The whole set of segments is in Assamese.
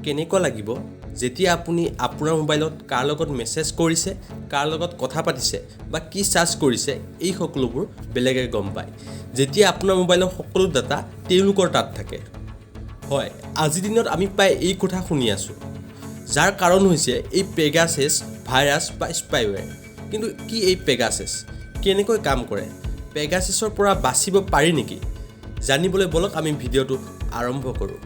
কেনেকুৱা লাগিব যেতিয়া আপুনি আপোনাৰ মোবাইলত কাৰ লগত মেছেজ কৰিছে, কাৰ লগত কথা পাতিছে বা কি চাৰ্চ কৰিছে, এই সকলোবোৰ বেলেগে গম পায়, যেতিয়া আপোনাৰ মোবাইলৰ সকলো ডাটা তেওঁলোকৰ তাত থাকে। হয়, আজিৰ দিনত আমি প্ৰায় এই কথা শুনি আছোঁ, যাৰ কাৰণ হৈছে এই পেগাছেছ ভাইৰাছ বা স্পাইৱেৰ। কিন্তু কি এই পেগাছেছ, কেনেকৈ কাম কৰে, পেগাছেছৰ পৰা বাচিব পাৰি নেকি, জানিবলৈ ব'লক আমি ভিডিঅ'টো আৰম্ভ কৰোঁ।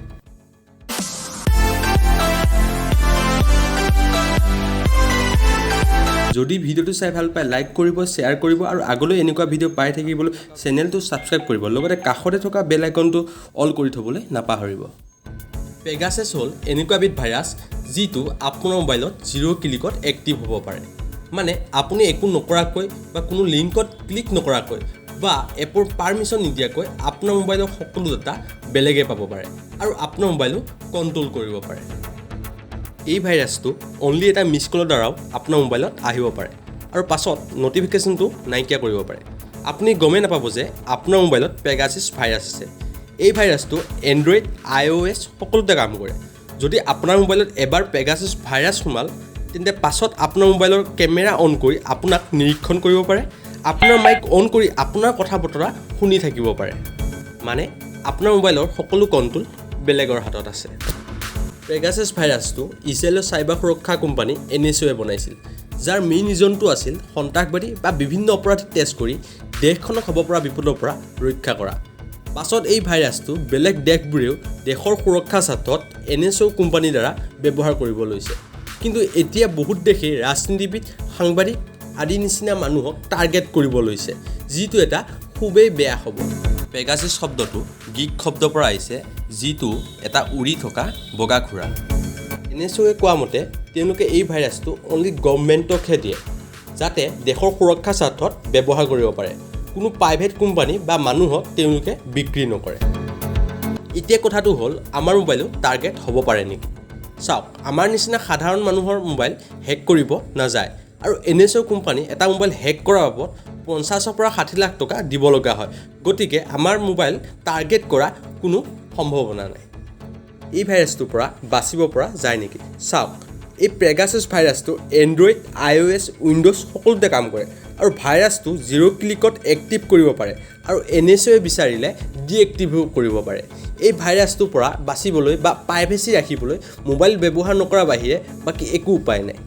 যদি ভিডিঅ'টো চাই ভাল পায় লাইক কৰিব, শ্বেয়াৰ কৰিব আৰু আগলৈ এনেকুৱা ভিডিঅ' পাই থাকিবলৈ চেনেলটো ছাবস্ক্ৰাইব কৰিব, লগতে কাষতে থকা বেল আইকনটো অল কৰি থ'বলৈ নাপাহৰিব। পেগাছেছ হ'ল এনেকুৱা এবিধ ভাইৰাছ যিটো আপোনাৰ মোবাইলত জিৰ' ক্লিকত এক্টিভ হ'ব পাৰে। মানে আপুনি একো নকৰাকৈ বা কোনো লিংকত ক্লিক নকৰাকৈ বা এপৰ পাৰ্মিশ্যন নিদিয়াকৈ আপোনাৰ মোবাইলৰ সকলো ডাটা বেলেগে পাব পাৰে আৰু আপোনাৰ মোবাইলো কণ্ট্ৰল কৰিব পাৰে। এই ভাইৰাছটো অনলি এটা মিছ কলৰ দ্বাৰাও আপোনাৰ মোবাইলত আহিব পাৰে আৰু পাছত ন'টিফিকেশ্যনটো নাইকিয়া কৰিব পাৰে। আপুনি গমেই নাপাব যে আপোনাৰ মোবাইলত পেগাছিছ ভাইৰাছ আছে। এই ভাইৰাছটো এণ্ড্ৰইড, আই অ' এছ সকলোতে কাম কৰে। যদি আপোনাৰ মোবাইলত এবাৰ পেগাছিছ ভাইৰাছ সোমাল, তেন্তে পাছত আপোনাৰ মোবাইলৰ কেমেৰা অন কৰি আপোনাক নিৰীক্ষণ কৰিব পাৰে, আপোনাৰ মাইক অন কৰি আপোনাৰ কথা বতৰা শুনি থাকিব পাৰে। মানে আপোনাৰ মোবাইলৰ সকলো কণ্ট্ৰল বেলেগৰ হাতত আছে। পেগাছেছ ভাইৰাছটো ইজৰাইলৰ চাইবাৰ সুৰক্ষা কোম্পানী এন এছ অ'য়ে বনাইছিল, যাৰ মেইন ৰিজনটো আছিল সন্ত্ৰাসবাদী বা বিভিন্ন অপৰাধীক টেষ্ট কৰি দেশখনক হ'ব পৰা বিপদৰ পৰা ৰক্ষা কৰা। পাছত এই ভাইৰাছটো বেলেগ দেশবোৰেও দেশৰ সুৰক্ষাৰ স্বাৰ্থত এন এছ অ' কোম্পানীৰ দ্বাৰা ব্যৱহাৰ কৰিব লৈছে। কিন্তু এতিয়া বহুত দেশেই ৰাজনীতিবিদ, সাংবাদিক আদি নিচিনা মানুহক টাৰ্গেট কৰিব লৈছে, যিটো এটা খুবেই বেয়া খবৰ। পেগাছিছ শব্দটো গ্ৰীক শব্দৰ পৰা আহিছে, যিটো এটা উৰি থকা বগা ঘোঁৰা। এন এছ অ'য়ে কোৱা মতে তেওঁলোকে এই ভাইৰাছটো অনলি গভৰ্ণমেণ্টকহে দিয়ে, যাতে দেশৰ সুৰক্ষাৰ স্বাৰ্থত ব্যৱহাৰ কৰিব পাৰে। কোনো প্ৰাইভেট কোম্পানী বা মানুহক তেওঁলোকে বিক্ৰী নকৰে। এতিয়া কথাটো হ'ল, আমাৰ মোবাইলো টাৰ্গেট হ'ব পাৰে নেকি? চাওক, আমাৰ নিচিনা সাধাৰণ মানুহৰ মোবাইল হেক কৰিব নাযায় আৰু এন এছ অ' কোম্পানী এটা মোবাইল হেক কৰাৰ বাবদ 50ৰ পৰা 60 লাখ টকা দিব লগা হয়। গতিকে আমাৰ মোবাইল টাৰ্গেট কৰা কোনো সম্ভাৱনা নাই। এই ভাইৰাছটোৰ পৰা বাচিব পৰা যায় নেকি? চাওক, এই পেগাছাছ ভাইৰাছটো এণ্ড্ৰইড, আই অ' এছ, উইণ্ড'জ সকলোতে কাম কৰে আৰু ভাইৰাছটো জিৰ' ক্লিকত এক্টিভ কৰিব পাৰে আৰু এন এছ অ'য়ে বিচাৰিলে ডিএক্টিভো কৰিব পাৰে। এই ভাইৰাছটোৰ পৰা বাচিবলৈ বা প্ৰাইভেচি ৰাখিবলৈ মোবাইল ব্যৱহাৰ নকৰাৰ বাহিৰে বাকী একো উপায় নাই।